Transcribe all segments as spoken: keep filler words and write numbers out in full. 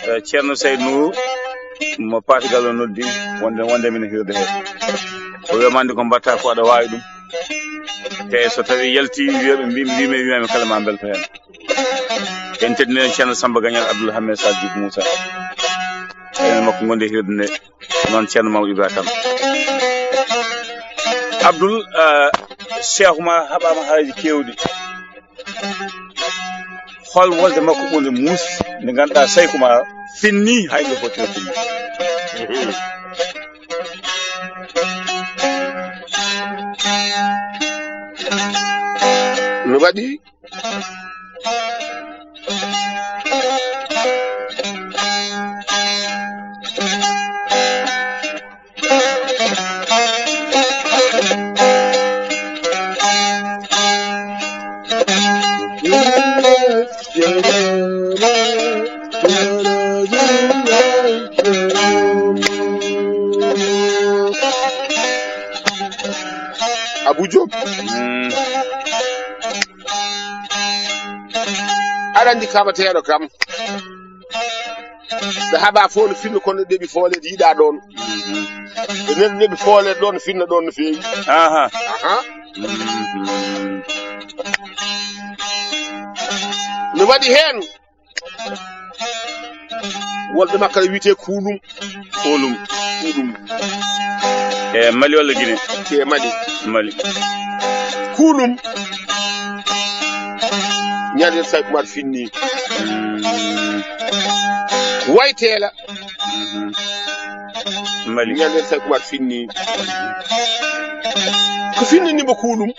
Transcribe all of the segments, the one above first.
Eh, Ceerno Sayd Nuur mo Paati Gallo noddi wonde, wonde mino hirde he. O wiya mande ko mbatta ko aɗa waawi ɗum. Te so tawi yalti wiya ɓe mbi-, mbi-, mbi-, wiya mi kala ma mbelto heen. En teddinii Ceerno Samba Gagnal Abdoul Hamid Sall Djiby Moussa. Enen makko gonde hirde nde. Noon Ceerno Mamadou Ibrahima Kane. Abdoul, eh, Cheikh Oumar haɓaama haaji keewɗi. Hol wolde makko ɓurde muus nde ngannduɗaa Cheikh Oumar finni hay ɗo foti o finni. No waɗi? Abou Diop. Mm. Aɗa anndi kaɓateeɗo kam. Ɓe haɓa fof no finno kono ɗeɓi fooleede yiɗa ɗoon. Ɓe nen ɗeɓi fooleede ɗoon no finna ɗoon no feewi. Aha. Aha. Mhm. No waɗi heen wolde makko ne wiyetee Kuulum. Kuulum. Kuulum. E Mali walla Guinée? Te Mali. Mali. Kuulum. Ñande Sayku Umar finni. Mm. Wayteela. Mhm. Mali. Ñande Sayku Umar finni. Ko finnini mo Kuulum?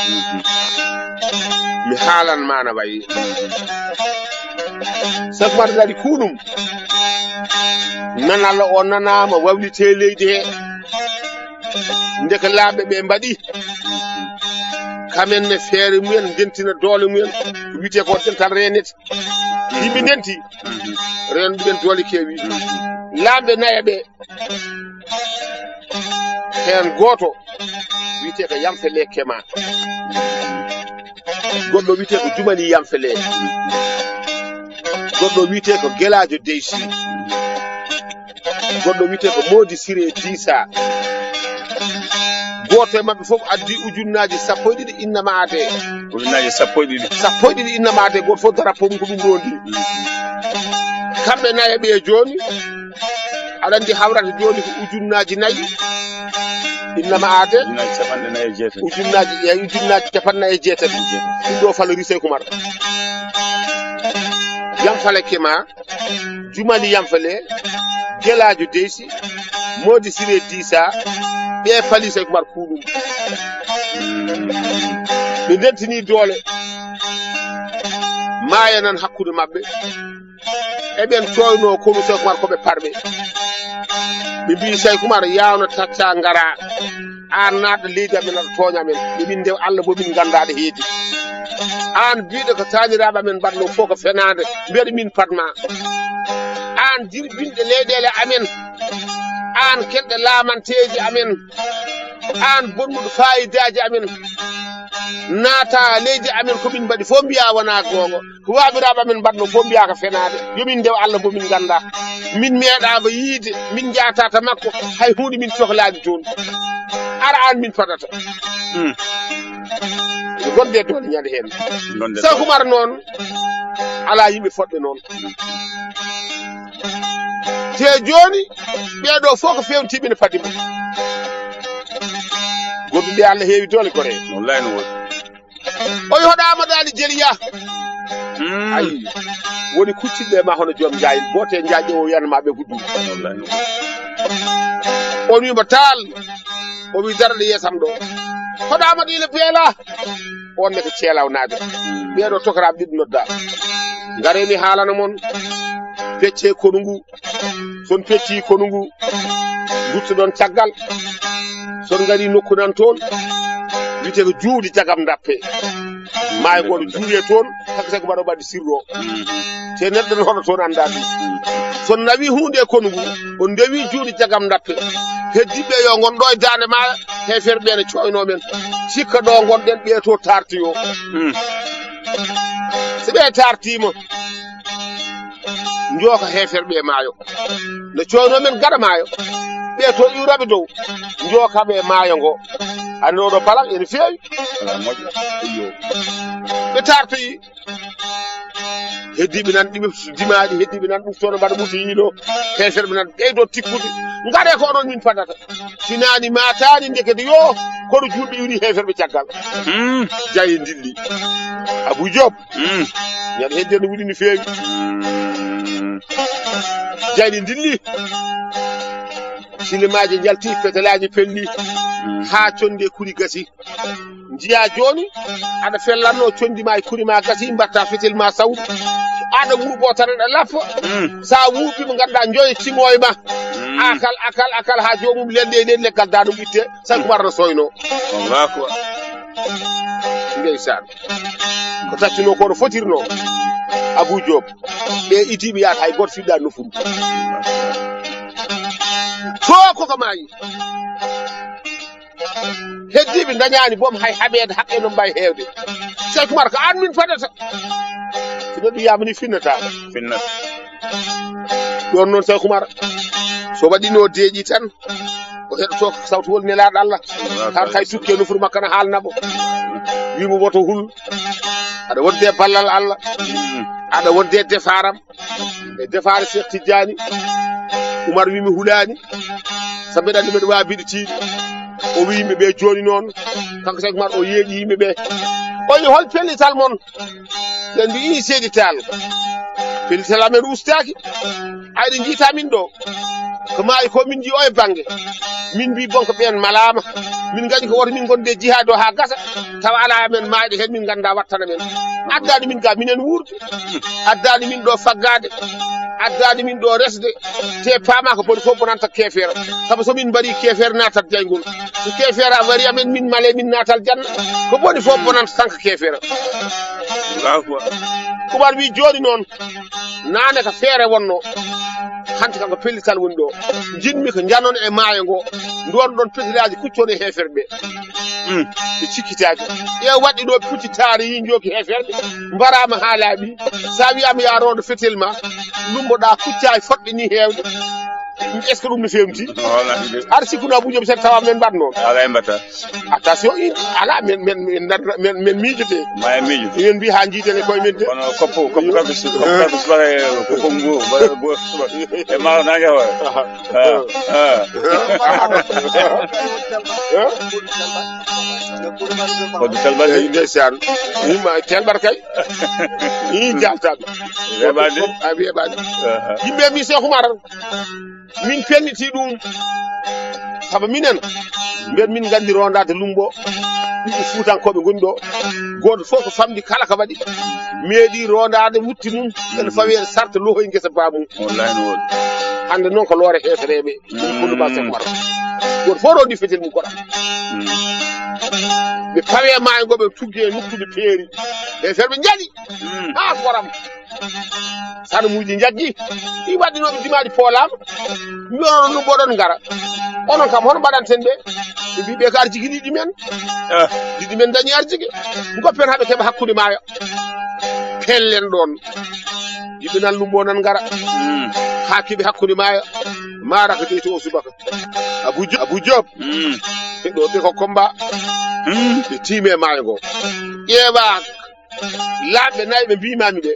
Mhm. Mi haalan ma no wayi. Mhm. Sayku Umar daari Kuulum. Nanal o nanaama wawlitee leydi he. Ndeke laaɓɓe ɓe mbaɗi. Kamen ne feere mumen, ndentina doole mumen. Ko wiyetee ko dental reenete. Yimɓe ndenti. Reenuɓe ɓen doole keewi. Laaɓɓe nayaɓe. Heen gooto wiyetee ko Yamfele Kema. Goɗɗo wiyetee ko Jumali Yamfele. Goɗɗo wiyetee ko Gelaajo Deysi. Goɗɗo wiyetee ko Moodi Siree Diisa. Gooto e maɓɓe fof addi ujunnaaji sappo e ɗiɗi innama aadee. Ujunnaaji sappo e ɗiɗi. Sappo e ɗiɗi innama aadee, gooto fof drapeau mum ko ɗum rondi. Kamɓe nayaɓe jooni, aɗa anndi hawrata jooni ko ujunnaaji nayi innama aadee. Ujunnaaji capanɗe nayi e jeetati. Ujunnaaji, eyi, ujunnaaji capanɗe nayi e jeetati. Jeetati. Ɗum ɗo fala Risey Kumar. Yamfele Kema, Jumali Yamfele, Gelaajo Deysi, Moodi Siree Diisa, ɓe fali Sayku Umar Kuulum. Ɓe ndentini doole. Maaya nan hakkunde maɓɓe. Eɓen cooyno konu Sayku Umar ko ɓe parɓe. Ɓe mbii Sayku Umar yawno tacca ngara. Aan naatɗo leydi amen aɗa tooña amen. Yo min ndew Allah mo min nganndaa ɗo heedi. Aan biiɗo ko taaniraaɓe amen mbaɗno fof ko fenaande. Mbeɗa min paɗ ma. Aan jirbinɗo leyɗeele amen. Aan kelɗo laamanteeji amen. Aan bonnuɗo faayidaaji amen. Naata leydi amen ko min mbaɗi fof mbiya wonaa goonga. Ko waabiraaɓe amen mbaɗno fof mbiya ko fenaande. Yo min ndew Allah mo min nganndaa. Min meeɗaama yiide, min njaata to makko, hay huunde min cohlaani toon. Ara aan min paɗata. Hmm. Ɓe gonde doole ñande heen. Gonde Sayku Umar noon, alaa yimɓe fotɓe noon. Te jooni, ɓee ɗo fof ko feewtiiɓe ne padi mo. Goɗɗum de Allah heewi doole gore. Wallaay no woodi. O yoɗaama daali jeliya. Mm. Ayi, woni kuccinɗe ma hono joom njaay, goote njaay o wiyanma ɓe guddu. Wallaay. On wiima taal, o wi darɗe yeesam ɗo. Hoɗaama ɗi le beela. On ne ko ceelaw naajo. Mm. Ɓeeɗo tokora ɓiɗɗo nodda. Ngare mi haalana mon. Pecce konu ngu. Son pecci konu ngu, duttoɗon caggal. Son ngari nokku nan toon, wiyetee ko juuɗe jagam ndappe. Maayo gooto juuɗe toon, haka saka mbaɗo mbaɗi sirro. Te neɗɗo no hoɗo toon anndaa ɗum. Son nawi huunde e konu ngu, on ndewi juuɗe jagam ndappe. Heddiɓe yo ngon ɗo e daande maayo, heeferɓe ɓe ne coyno men. Sikka ɗo ngonɗen ɓe to tartiyo. So ɓe tartiima, Njooka heeferɓe e maayo. No cooyno men gaɗa maayo. Ɓe to iwraɓe dow. Njooka ɓe e maayo ngo. Anno ɗo palak ene feewi. Ala moƴƴo. Iyo. Ɓe tartoyi. Heddiiɓe nan ɗiɓe dimaɗi, heddiiɓe nan ɓuftono mbaɗa ɓuti yiino. Heeferɓe nan ɓeydo tikkude. Ngaɗe ko onon min padata. Sinani matani ndekete yo. Kono julɓe iwri heeferɓe caggal. Hmm. Jaye ndilli. Abou Diop. Hmm. Ñande hedde no wuɗi no feewi. Hmm. Jayɗi ndilli. Silimaaji njalti, petalaji pelli. Hmm. Ha conde kuri gasi. Njiya joni, aɗa fellanno condi ma e kuri ma gasi, mbatta fetel ma sawdu. Aɗa wuuɓo tan aɗa lappa. Mm. Sa wuuɓi mo ganduɗa joye ciŋoye ma. Mm. Akal, akal, akal ha jomum lelde e nden leggal da ɗum itte, Saykou Oumar no soyno. Allahu akbar. Ndeysaan. Ko taccuno ko no fotirno. Abou Diop. Ɓe itiɓe yaata hay goto fiɗɗa nofuru. To koko maayi. Heddiiɓe ndañaani boom hay haɓeede haqqe no mbayi heewde. Saykou Oumar ko aan min fadata. So neɗɗo yiyama ni finnata. Finnata. Ɗoon noon Saykou Oumar, so waɗino deeƴi tan, o heɗoto sawtuwol nelaaɗo Allah. Tan kay tukke nofuru makko na haalna mo. Wimo woto hul. Aɗa wonde ballal Allah. Mm. Aɗa wonde defaram. E defaare Cheikh Tidiane. Oumar wi mi hulaani. Sabu mbeɗa anndi mbeɗa waawi biɗitiiɗo. O wi yimɓe ɓe jooni noon. Kanko Saykou Oumar o yeeƴi yimɓe ɓe. O wi hol pellital mon? Ɓe mbi ii seedi taal. Pellital amen ustaaki. Ayɗo jiita min ɗo. Ko maayi ko min nji o e bannge. Min mbi bon ko ɓeen malaama. Min ngañi ko woto min gonde jihaade o haa gasa. Tawa ala amen maayɗo heen min ngannda wattana men. Addaani min ga minen wuurde. Addaani min ɗo faggaade. Addaani min ɗo resde. Te paama ko boni fof bonanta keefeero. Sabu so min mbaɗi keefeero naatat jayngol. So keefeero a wari amen min male min naatal janna. Ko boni fof bonanta kanko keefeero. Allahu akbar. Oumar wi jooni noon. Naane ko feere wonno. Hanti kanko pellital woni ɗo. Jinmi ko janon e maayo ngo. Ndon ɗon petilaaji kuccon e heeferɓe. Mm. Ɓe cikkitaaki. Ƴeew waɗɗi ɗo pucci taari yi jooki heeferɓe. Mbaraama haa laaɓi. Sa wiyama ya rondo fetel ma. Lumboɗa kucca e foɗɓe ni heewde. Est-ce que ɗum no fewti? Wala de. Ar sikkuno Abou Diop sen tawa men mbaɗno. Ala e mbata. Attention, in, ala, men, men, men, men, men miijote. Ma e miijo. Min mbi ha jiitene koye men de. Kono koppo, koppo kanko su-, koppo kanko subaka e koppo ngu, ba-, bo-, suba. E ma nange wa. Aha. Ah, ah. Ko du talbal de. Ndeysaan. Yimma telbar kay. Yi jaltaɓe. Weɓade. A weɓade. Aha. Yimɓe mi Cheikh Oumar. Min pelliti ɗum. Saba minen, mbiyen min nganndi rondaade lumbo. Ɗiɗi Fuutankooɓe ngoni ɗo. Gooto fof ko famɗi kala ko waɗi. Meeɗi rondaade wutti mum. Ene fawi en sarta lohoy ngesa ba mum. Wallahi no woodi. Hannde noon ko loore heefereeɓe. Ɗum Koulou Ba Seck Maro. Gooto fof rondi fetel mum koɗa. Mm. Ɓe pawe maayo ngo ɓe tuggi e nokkude peeri. Heeferɓe njaɗi. Mm. Haa goram. Sanamuuji njaggi. Ɗi waɗɗinooɓe dimaaɗi poolaama. Mbiyono ɗum mboɗon ngara. Onon kam hono mbaɗanten ɓe? Ɓe mbi ɓe ko arjigi ɗiɗi men. Ah. Ɗiɗi men dañi arjigi. Ngoppen haɓe keɓa hakkunde maayo. Pellen ɗoon. Yimɓe nan lumbo nan ngara. Mm. Haa keɓi hakkunde maayo. Maara ko deyto o subaka. Abou Diop. Abou Diop. Mm. Ɓe ɗo ɓe ko combat. Mm. Ɓe tiime maayo ngo. Ƴeewa Laamɓe nayi ɓe mbimami ɓe.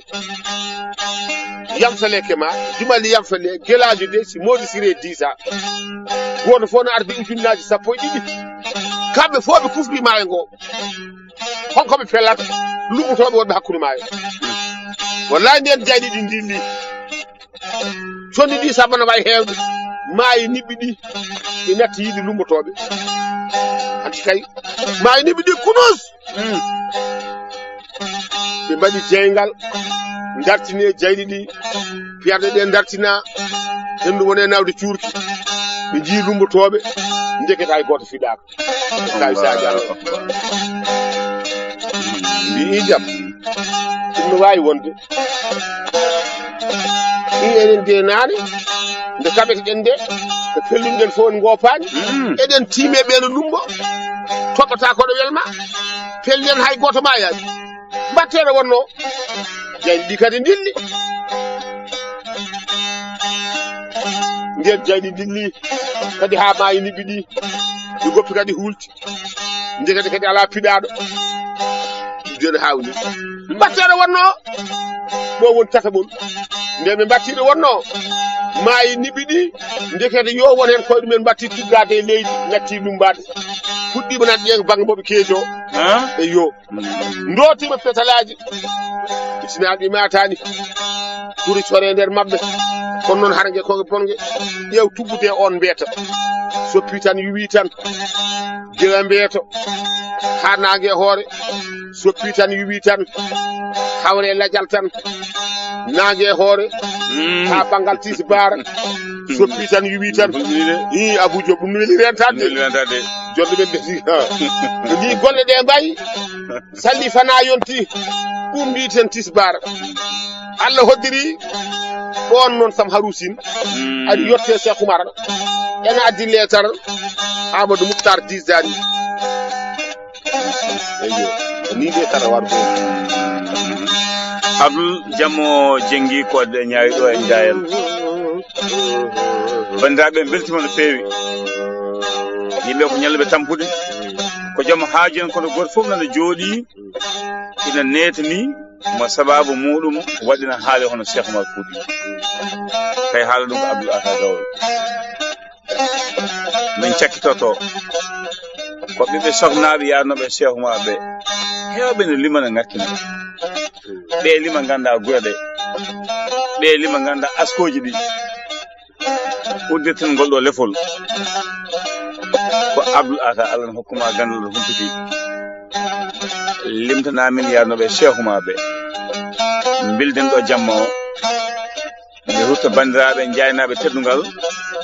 Yamfale Kema, Jumali Yamfale, Gelaajo de, si Modi Sire Disa. Gooto fof no ardi ujunnaaji sappo e ɗiɗi. Kamɓe fof ɓe kufri maayo ngo. Honko ɓe pellata? Lummotooɓe wonɓe hakkunde maayo. Wallahi nden jayɗi ɗi ndilli. Conndi ɗi sabana wayi heewde. Maayi niɓɓi ɗi. Ɗi natti yiide lummotooɓe. Hanti kay. Maayi niɓɓi ɗi kunus. Mm. Ɓe mbaɗi jeyngal, dartini e jayɗi ɗi, piyarɗe ɗe dartina, henndu woni e nawde cuurki. Ɓe njii lumbotooɓe, ndeketa hay gooto fiɗaaka. Kay Sadio Allo. Mbii jam. Ɗum no waawi wonde. Ɗum enen de naane, nde kaɓeten nde, ko pellunɗen fof en ngoopaani. Mm. Eɗen tiime ɓe no lumbo, toɓɓata koɗo welma, pellen hay gooto maayaani. Mbaɗteeɗo wonno, jayɗi ɗi kadi ndilli. Yen jayɗi dilli kadi haa maayi niɓɓiɗi. Ɗi goppi kadi hulti. Ndekete kadi alaa piɗaaɗo. Joni hawni. Mbatteɗo wonno. Ɗo won tata mon. Nde ɓe mbattiɗo wonno. Maayi niɓɓiɗi. Ndekete yo won heen koye ɗumen mbatti tuggaade e leydi. Natti lummbaade. Fuɗɗiima nan ƴeeŋ bannge mo ɓe keejo. E yo. Ndootima petalaaji. Itinaaɗi maataani. Ɓuri coree nder maɓɓe. Kono noon hara nge koge bonge. Ƴeew tuggude on mbeeta. Soppi tan yuwi tan. Jewa mbeeto. Haa naange hoore. Soppi tan yuwi tan. Hawre lajal tan. Naange hoore. Haa ɓanngal tisi baara. Soppi tan yuwi tan. Ii Abou Diop ɗum weli rentade. Weli rentade. Jonde men de. Ni golle ɗe mbayi. Salli fana yonti. Ɗum mbiten tisbar. Allah hoddiri. Ɗon noon Sam Harusin. Ari yotte Cheikh Oumar. Ena addi leetar. Amadou Moukhtar Dizani. Eyyo. Ni de kala war ko. Abdoul Jammo Jengi ko de ñaawi ɗo e Njaayel. Banndiraaɓe, en mbeltima no feewi. Yimɓe ko ñalluɓe tampude. Ko joom haaju en, kono gooto fof nana jooɗii, ina neetanii mo sababu muuɗum waɗina haale hono Cheikh Oumar Fouti. Tawi haala ɗum ko Abdoul Atta Gawlo. Min cakkitoto ko ɓiɓɓe sohnaaɓe yaanooɓe Cheikh Oumar ɓe. Heewɓe no limana ngakkina. Ɓe lima ngannda gure ɗe. Ɓe lima ngannda askooji ɗi. Udditingol ɗo lefol ko Abdoul Atta, Allah ne hokkuma ganndal ɗo humpiti. Limtana min yaanooɓe Cheikh Oumar ɓe. Mbilden ɗo jamma o. Nde hutta banndiraaɓe jaaynaaɓe teddungal,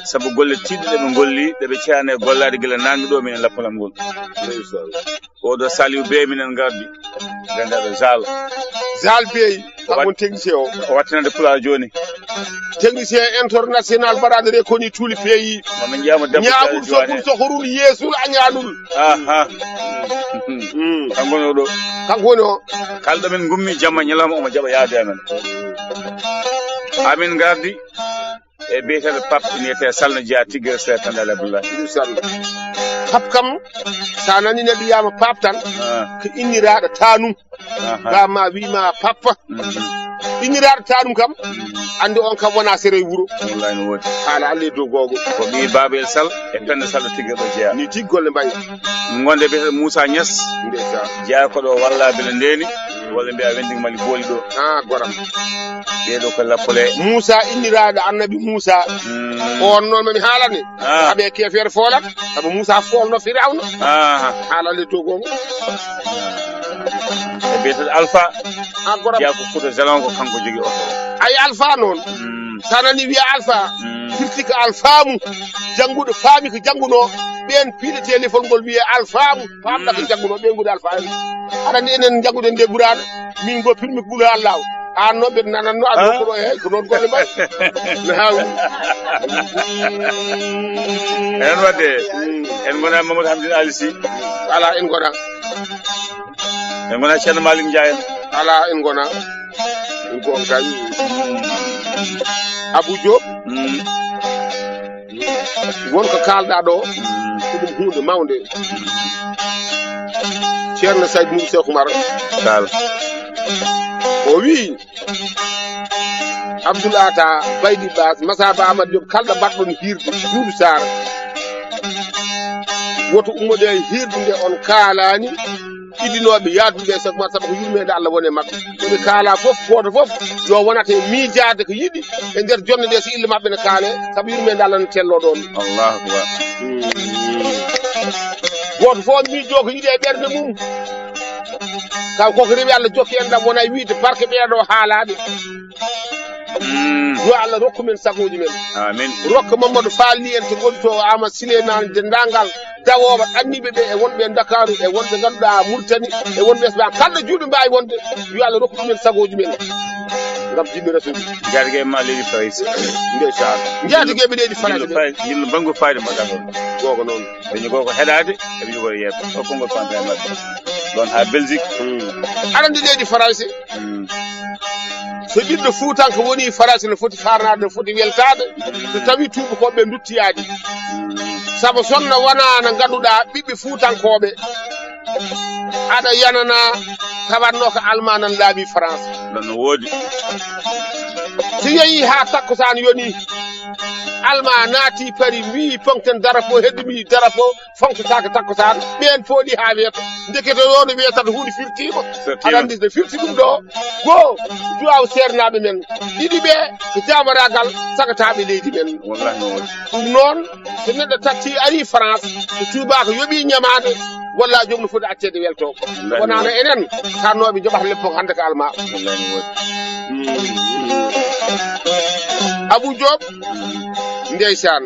sabu golle tiiɗɗe ɗe ɓe ngolli, ɗe ɓe ceyaani e gollaade gila naange ɗo minen lappalam ngol. Oɗo Saliou Bey minen ngardi. Ganndaɗo Zal. Zal Bey, kam won technicien o. O wattinande Pulaar jooni. Technicien international mbaɗaande reconnu tous les pays. Mamin ƴeewa mo debbo Ñaaɓul Jalle Joane. Soɓul sohorul yeesul a ñaanul. Aha. Mm. Kanko woni oɗo. Kanko woni o. Kala ɗo min ngummi jamma ñalawma omo jaɓa yaade amen. Amin ngardi. E biyeteeɗo Pape, ina wiyetee Salno Jeyaa, Tigre Seer, Tandaali Abdoulaye. Ɗum Salno. Pape kam, so a nanii neɗɗo wiyaama Pape tan, ah, ko inniraaɗo taanum. Aha. Ga ma wii ma Pape. Mhm. Inniraaɗo taanum kam, mhm, anndi on kam wonaa sere e wuro. Wallaay no woodi. Haala Allah e dow googo. Ko ɓii Baaba El Sall e Penda Sall Tigre ɗo jeyaa. Ni tigi golle mbayi. Ngonde biyeteeɗo Moussa Niass. Ndeysaan. Jeyaa ko ɗo walla bele ndeeni. Walla mbiya wendi Mali booli ɗo. Ah, goram. Ɗee ɗo ko lappole. Moussa inniraaɗo Annabi Moussa. Mm. On noon mami haalane. Ah. Aɓe keefeere foolat. Sabu Moussa foolno Firawna. Ah. Haalale dow gongo. E biyeteeɗo Alpha. Ah, goram. Jeyaa ko Fouta Jalon ko kanko jogi oto. Ay Alpha noon. Mm. Sa nani wiya Alpha. Mm. Firti ko alfaamu. Jannguɗo faami ko janngunoo. Ɓeen piiɗete lefol ngol wiye alfaamu. Paamɗa ko janngunoo ɓe nguɗa alfaamu. Aɗa anndi enen njannguɗen nde Qur'aana. Min ngo pirmi ko ɓuri Allah. Aan noon mbeɗa nanatno aɗa ko ɗo, eey, ko noon golle mbaɗi. No haawi. Enen waɗde, mm, en ngona Mamadou Hamdine Ali Sy. Alaa, en ngona. En ngona Ceerno Malick Ndiaye en. Alaa, en ngona. En ko on kay. Mm. Abou Diop. Mm. Won ko kaalɗaa ɗo, mm, ko ɗum huunde mawnde. Ceerno Sayd Nour Cheikh Oumar Tall. O wii, Abdoul Atta, Baydi Bas, Masaba Amadou Diop, kala mbaɗɗon hiirde, Doudou Sarr. Woto ummoɗe e hiirde nde on kaalaani. Idinooɓe yaadude e Cheikh Oumar, sabu ko yurmeende Allah woni e maɓɓe. Ɓe kaala fof, gooto fof yo wonat e miijaade ko yiɗi e nder jonde nde, so ille maɓɓe ne kaale, sabu yurmeende Allah ne telloo ɗoon. Allahu akbar. Mm. Gooto fof miijoo ko yiɗi e ɓernde mum. Taw koko rewi Allah jokki en ɗam, wona e wiide barke ɓeeɗo haalaaɓe. Mm. Yo Allah rokku men sagooji men. Amin. Rokka Mamadou Fall ni en to woni to Ama Souleymane, denndaangal dawooɓe anniiɓe ɓe e wonɓe e Ndakaaru e wonɓe ngannduɗaa Mauritanie e wonɓe Espagne, kala ɗo juulɓe mbaawi wonde, yo Allah rokku ɗumen sagooji men. Ngam jimmi Rasul. Njaatige ma leydi Farayse. Ndeysaan. Njaatige ɓe leydi Farayse. Yimɓe Farayse, yimɓe banngu fayde mbaɗa ɗon. Gooto noon. Ɓe njogoo ko heɗaade, eɓe njogoo yeeso. O konngol fanta e maɓɓe. Ɗon haa Belgique. Mm. Aɗa anndi leydi Farayse? Mm. So ɓiɗɗo Fuutanko woni Farayse, no foti farnaade, no foti weltaade, so tawi tuubakooɓe ɓe nduttiyaani. Sabu so no wonaa no ngannduɗaa ɓiɓɓe Fuutankooɓe aɗa yanana, tawatno ko Almaa nan laabi France. Ɗon no woodi. So yehi haa takkusaan yoni, Almaa naati Pari, wiyi, "Poŋten darapo, heddumi darapo, foŋtataake takkusaan." Ɓeen pooɗi haa weeto. Ndekete yoo no wiyata huunde firtiima. Firtiima. Aɗa anndi so firti ɗum ɗo, goo, duwaaw seernaaɓe men. Ɗiɗi ɓe, ko jaamoraagal sagataaɓe leydi men. Wallahi no waɗi. Ɗum noon, so neɗɗo tatti ari France, so tuubaako yoɓii ñamaande, walla joom no foti acceede welto. Wallahi. Wonaa no enen, kannooɓe njoɓata leppo hannde ko Almaa. Wallahi no waɗi. Mm. Abou Diop, ndeysaan.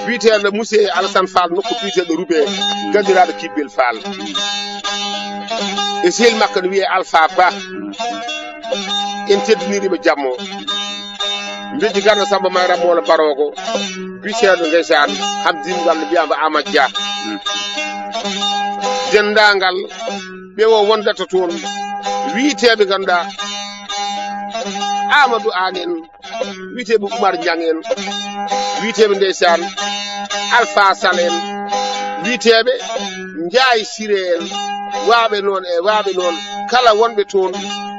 Biyeteeɗo Monsieur Alassane Fall, nokku biyeteeɗo Rubé, ganndiraaɗo Kibbel Fall. E sehil makko no wiyee Alpha Ba. En teddinii ɓe jammo. Mbeji Ganna Samba Mayram Mawla Barogo. Biyeteeɗo ndeysaan Hamdine Walla mbiyaama Amadou Dia. Denndaangal ɓe o wondata toon. Wiyeteeɓe ngannduɗaa Amadou Aan en. Wiyeteeɓe Oumar Niang en, wiyeteeɓe ndeysaan Alpha Sall en, wiyeteeɓe Ndiaye Siré en, waaɓe noon e waaɓe noon, kala wonɓe toon,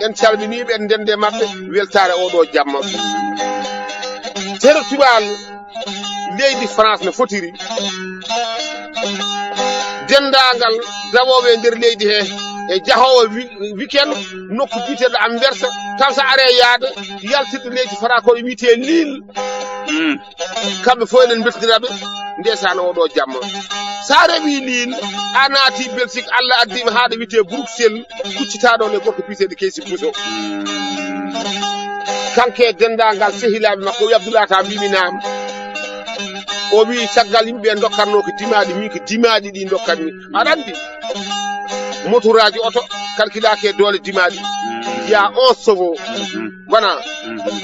en calminii ɓe, en ndenndi e maɓɓe, weltaare oo ɗoo jamma. Ceerno Tubaal, leydi France no fotiri. Denndaangal dawooɓe e nder leydi he, e jahoowo wi-, weekend, nokku biyeteeɗo Anvers, kala so aree yaade, yaltirde leydi Faransi ko wiyetee Lille. Mm. Kamɓe fof eɗen mbeltaniraa ɓe, ndeysaan oo ɗoo jamma. So a rewii Lille, a naati Belgique, Allah addi ma haa ɗo wiyetee Bruxelles, kuccitaaɗo ne gorko biyeteeɗo Keysi Bousso. Mm. Kanko e denndaangal sehilaaɓe makko, o wiyi Abdoulaye Tall, mbiimi naam. O wiyi caggal yimɓe ɓe ndokkatnoo ko dimaaɗi, min ko dimaaɗi ɗi ndokkatmi. Aɗa anndi? Motoraaji oto kalkilaaki e doole dimaaɗi. Mm. Wiyaa onze chevaux. Mhm. Wona. Mhm.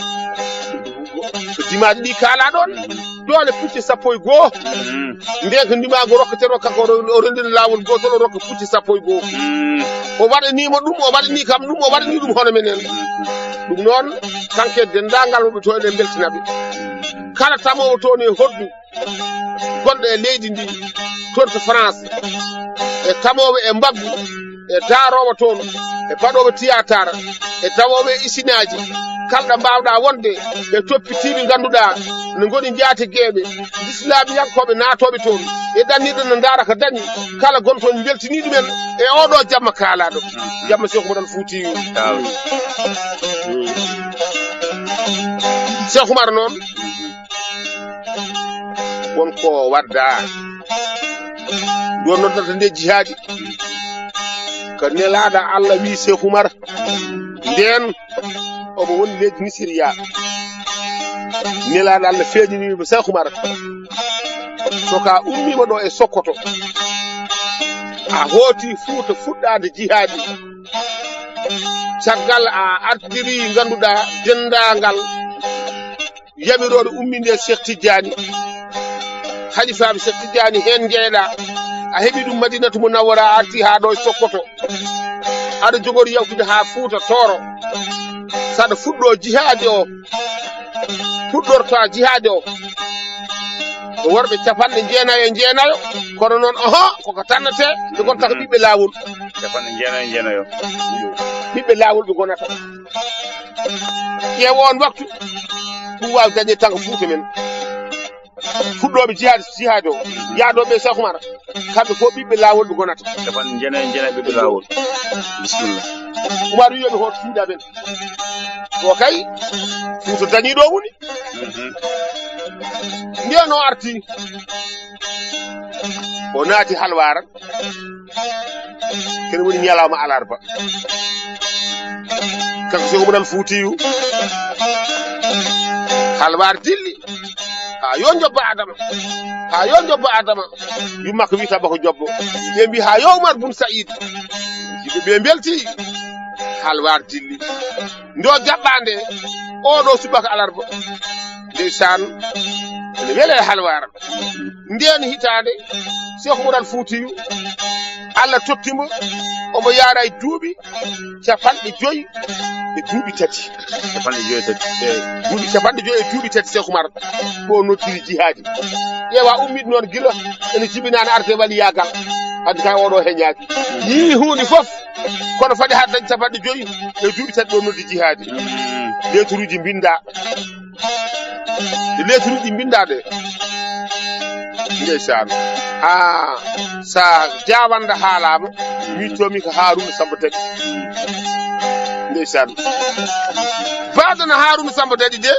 So dimaaɗi ɗi kaalaa ɗoon. Mhm. Doole pucci sappo e goo. Mhm. Ndeen ko ndimaagu rokketee ɗo, kanko o ro-, o renndina laawol gootol, o rokka pucci sappo e goo. Mhm. O waɗanii mo ɗum, o waɗanii kam ɗum, o waɗanii ɗum hono menen. Mhm. Ɗum noon, kanko e denndaangal wonɓe toon, eɗen mbeltina ɓe. Mhm. Kala tamoowo toon e hoddu, gonɗo e leydi ndi, toon to France, e tamoowo e mbaggu, e daaroowo toon, e baɗoowo tiyaatar, e dawoowo e isinaaji, kala ɗo mbaawɗaa wonde, e toppitiiɓe ngannduɗaa no ngoni njaatigeeɓe, lislaamiyankooɓe naatooɓe toon, e ɗannirɗe no ndaara ko dañi, kala gonɗo toon mbeltinii ɗumen e oo ɗoo jamma kaalaaɗo. Jamma Seeku Umar Al Fuutiyu. Taw. Seeku Umar noon, won ko wadda. Ɗo noddata nde jihaadi. Ko nelaaɗo Allah wi Seeku Umar. Ndeen omo woni leydi Nisiriya. Nelaaɗo Allah feeñinii mo Seeku Umar. So ka ummiima ɗo e Sokoto. A hooti Fuuta fuɗɗaade jihaadi. Caggal a ardiri ngannduɗaa denndaangal yamirooɓe umminde Cheikh Tidiane, halifaaɓe Cheikh Tidiane heen njeeɗa, a heɓi ɗum Madinatu Munawwara, a arti haa ɗo e Sokoto, aɗa jogori yawtude haa Fuuta Tooro, saɗa fuɗɗo jihaadi o, fuɗɗorta jihaadi o, ko worɓe capanɗe jeenayo e jeenayo, kono noon, oho, koko tannete, nde gonta ko ɓiɓɓe laawol. Capanɗe jeenayo e jeenayo. Ɓiɓɓe laawol ɓe ngonata. Ƴeew oon waktu, ɗum waawi dañde tan ko Fuuta men. Fuɗɗooɓe jihaad, jihaad o, yaadooɓe e Seeku Umar, kamɓe fof ɓiɓɓe laawol ɓe ngonata. Capanɗe jeenayi e jeenayi ɓiɓɓe laawol. Bisimilla. Umar wiyi, "Yo mi hoot suuɗi amen." O kay, Fuuta dañii ɗo woni. Mhm. Ndeen o arti, o naati Halwaar. Kene woni ñalawma alarba. Kanko Seeku Umar Al Fuutiyu. Halwaar dilli. Haa yo njobba Adama. Haa yo njobba Adama. Yumma ko wiyata bako jobbo. Ɓe mbi haa yo Umar bun Saïd. Yimɓe ɓe mbelti. Halwaar dilli. Ndo jaɓɓande. Oo ɗo subaka alarba. Ndeysaan. Ene wele Halwaar. Ndeen hitaande. Seeku Umar Fuutiyu, Allah totti mo, omo yaara e duuɓi capanɗe joyi e duuɓi tati. Capanɗe joyi e tati. Eyi, duuɓi capanɗe joyi e duuɓi tati Seeku Umar, ko noddiri jihaadi. Ƴeewa ummiɗo noon gila ene jibinaani arde waliyaagal. Hannde kay oɗo heñaaki. Yii huunde fof, kono fade haa dañ capanɗe joyi e duuɓi tati ɗo noddi jihaadi. Leeturuuji mbinnda. Ɗe leeturuuji mbinnda ɗe. Ndeysaan. Ah, sa jawanda haalaama, miijtoomi ko Haaruuna Samba Daɗi. Ndeysaan. Baadana Haaruuna Samba Daɗi de.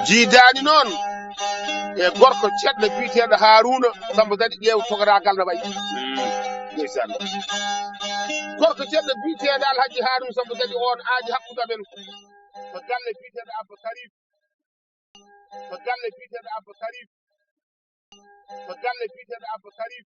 Jiidaani noon e gorko ceɗɗo biyeteeɗo Haaruuna Samba Daɗi, ƴeew togoraagal no wayi. Ndeysaan. Gorko ceɗɗo biyeteeɗo Alhaji Haaruuna Samba Daɗi, on aadi hakkunde amen ko galle biyeteeɗo Abba Karim. Ko galle biyeteeɗo Abba Karim. Ko galle biyeteeɗo Abba Karim.